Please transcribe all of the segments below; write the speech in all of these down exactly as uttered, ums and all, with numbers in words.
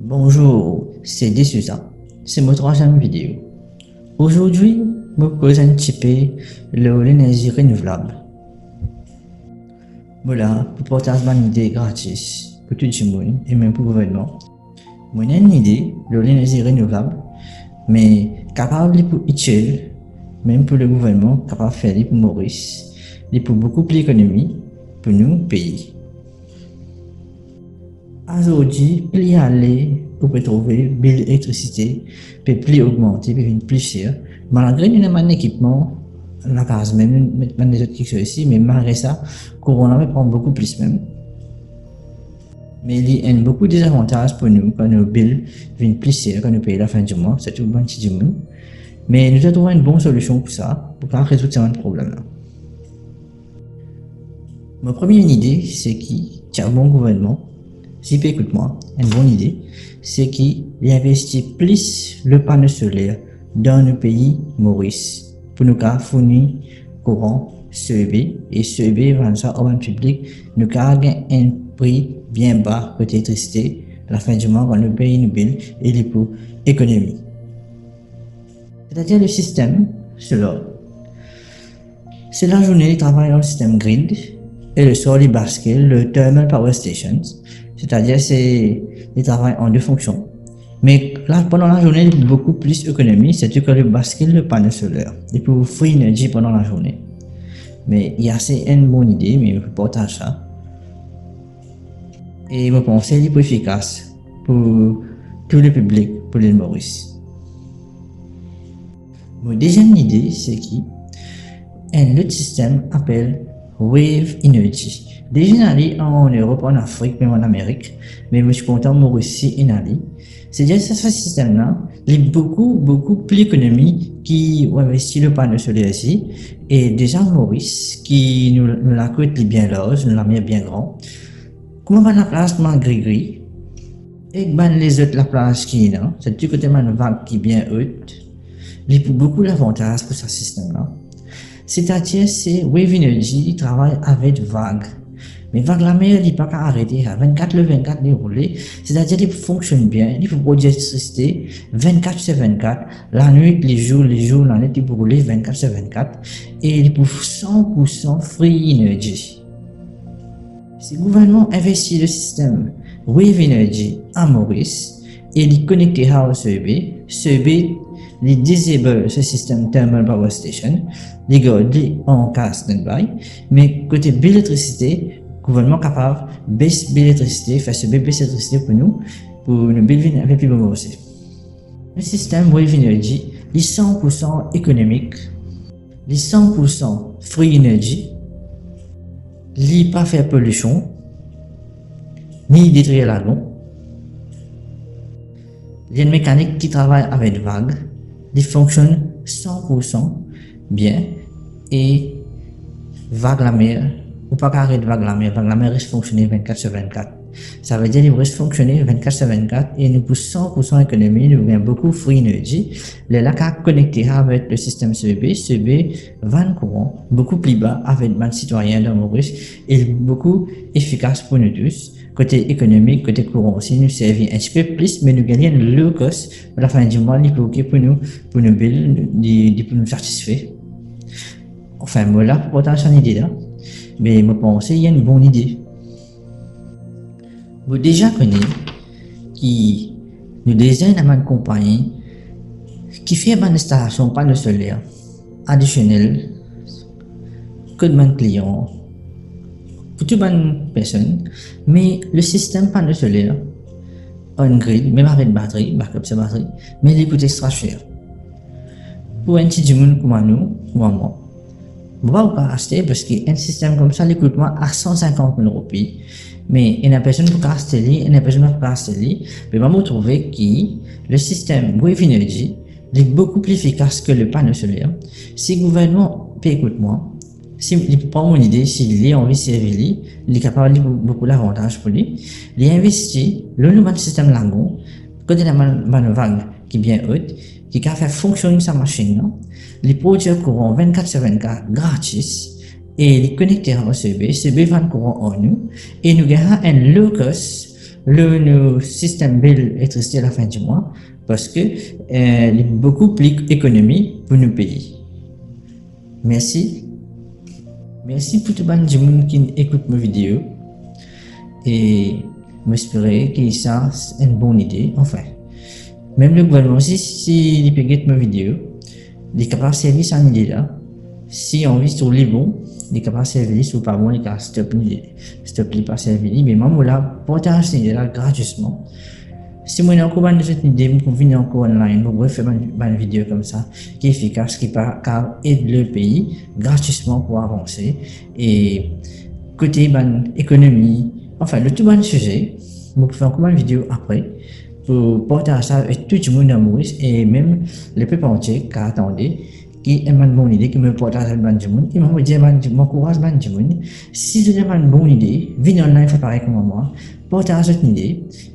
Bonzour, se De Souza. Se mo trwaziem video. Azordi, mo pou koz enn tipe lor lenerzi renouvlab. Mo la pou partaz bann ide gratis pou tou dimoun e mem pou gouvernman. Mo ena enn ide lor lenerzi renouvlab, me kapav li pou itil mem pou legouvernman, kapav fer li pou Moris. Li pou boukou pli ekonomi pou nou pei. Azordi, pli ale ou pe trouve bil elektrisite pe pli ogmante, pe vinn pli ser, malgre nou ena bann ekipman lakaz mem, nou met bann lezot kiksoz isi, me malgre sa, kouran la pe pran boukou plis mem. Me li enn boukou dezavantaz pou nou kan nou bil vinn pli ser, kan nou pey lafin di mwa, sirtou bann ti dimoun. Me nou ti trouv enn bon solision pou sa, pou kapav rezoud sa bann problem la. Mo premie ide, se ki, ti a bon gouvernman, si pe ekout mwa, enn bon ide, se ki li investi plis lor pano soler dan nou pei Moris, pou nou kapav fourni kouran Sobe, e Sobe vann sa ar bann piblik, nou kapav gagn enn pri bien ba kote elektrisite, lafin di mwa kan nou pey nou bil, e li pou ekonomi. Setadir le sistem solar. Se lazourne li travay dan le sistem grid e le swar li baskil le thermal power stations, setadir se, li travay an de fonksion. Me la, pandan lazourne, li pou boukou plis ekonomi, sirtou kan li baskil le pano soler. Li pou free energy pandan lazourne. Me li ase enn bon ide, me mo pou partaz sa. E mo panse li pou efikas pou tou le piblik pou lil Moris. Mo deziem ide, se ki enn lot sistem apel wave energy. Deza ena li an Erop, an Afrik, mem an Amerik, me mo ti kontan Moris osi ena li. Setadir sa, sa sistem la, li boukou, boukou pli ekonomi ki ou investi lor pano soler isi, e deza Moris, ki nou, nou lakot li bien larz, nou lamer bien gran. Kouma bann laplaz kouma Grigri, ek bann lezot laplaz ki ena, sirtou kote bann vag ki bien ot, li pou boukou lavantaz pou sa sistem la. Setadir se wave energy, li travay avek vag. Me vag lamer, li pa kapav arete, a vennkat lor vennkat li roule, setadir li pou fonksionn bien, li pou prodwir elektrisite vennkat sir vennkat, lanwit, lezour, lezour, lanwit, li pou roule vennkat sir vennkat, e li pou san pou san free energy. Si gouvernman investi dan sistem wave energy a Moris e li konekte ar Sobe, Sobe li disable se sistem thermal power station, li gard li an standby, me kote bil elektrisite, gouvernman kapav bes bil elektrisite, fer Sobe bes elektrisite pou nou, pou nou bil vinn enpe pli bon osi. Le sistem wave energy, li san pou san ekonomik, li san pou san free energy, li pa fer polision, ni detrir lagon. Li enn mekanik ki travay avek vag, li fonksionn san pou san bien, e vag lamer, ou pa kapav aret vag lamer, vag lamer res fonksione vennkat sir vennkat. Savedir li res fonksione vennkat sir vennkat e nou pou san pou san ekonomi, nou gagn boukou free energy. Lerla kapav konekte avek le sistem Sobe, Sobe vann kouran boukou pli ba avek bann sitwayin dan Moris, e boukou efikas pou nou tous. Kote ekonomik, kote kouran osi, nou servi enn tipe plis, me nou gagn enn low cost, lafin di mwa, li pou ok pou nou, pou nou bil, li, li pou nou satisfe. Anfin, mo la pou partaz sa ide la, me mo panse li enn bon ide. Mo deza kone ki nou deza ena bann konpagni ki fer bann instalasion pano soler adisionel kot bann klian, pou tou bann personn, me le sistem pano soler on-grid, mem avek batri, backup sir batri, me li kout extra ser. Pou enn ti dimoun kouma nou, kouma mwa, mo pa pou kapav aste, parski enn sistem koumsa, li kout mwa a san sinkant mil roupi. Me ena personn pou kapav aste li, ena personn pa pou kapav aste li. Me mwa, mo trouve ki le sistem wave energy, li boukou pli efikas ki le pano soler. Si gouvernman pe ekout mwa, si li pou pran mo ide, si li anvi servi li, li kapav, li pou boukou lavantaz pou li. Li investi lor nou bann sistem lagon, kot ena bann, bann vag ki bien ot, ki kapav fer fonksionn sa masinn la. Li prodwir kouran vennkat sir vennkat gratis, e li konekte ar Sobe, Sobe vann kouran ar nou, e nou gagn enn low cost, lor nou sistem bil elektrisite lafin di mwa, parski, eh, li boukou pli ekonomi pou nou pei. Mersi. Mersi pou tou bann dimoun ki ekout mo video. E mo espere ki sa enn bon lide. Anfin, mem le gouvernman osi, si li pe get mo video, li kapav servi sa lide la. Si anvi trouv li bon, li kapav servi li, si pa bon, li kapav stop li, stop li, pa servi li. Me mwa, mo la partaz lide la gratisman. Si mo ena ankor bann lezot lide, mo pou vinn ankor online, mo pou fer bann, bann video koumsa, ki efikas, ki pa, kapav ed lepei gratisman pou avanse. E kote bann ekonomi, anfin, lor tou bann size, mo pou fer ankor bann video apre, pou partaz sa avek tou dimoun dan Moris, e mem lepep antie kapav tande ki enn bann bon lide ki mo partaz avek bann dimoun, e mo dir bann dimoun, mo ankouraz bann dimoun, si zot ena bann bon lide, vinn online, fer parey kouma mwa, partaz zot lide,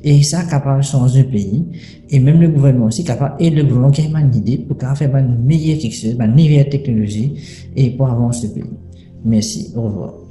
e sa kapav sanz lepei, e mem le gouvernman osi kapav ed le gouvernman gagn bann lide pou kapav fer bann meyer kiksoz, bann meyer teknolozi, e pou avans lepei. Mersi, orevwar.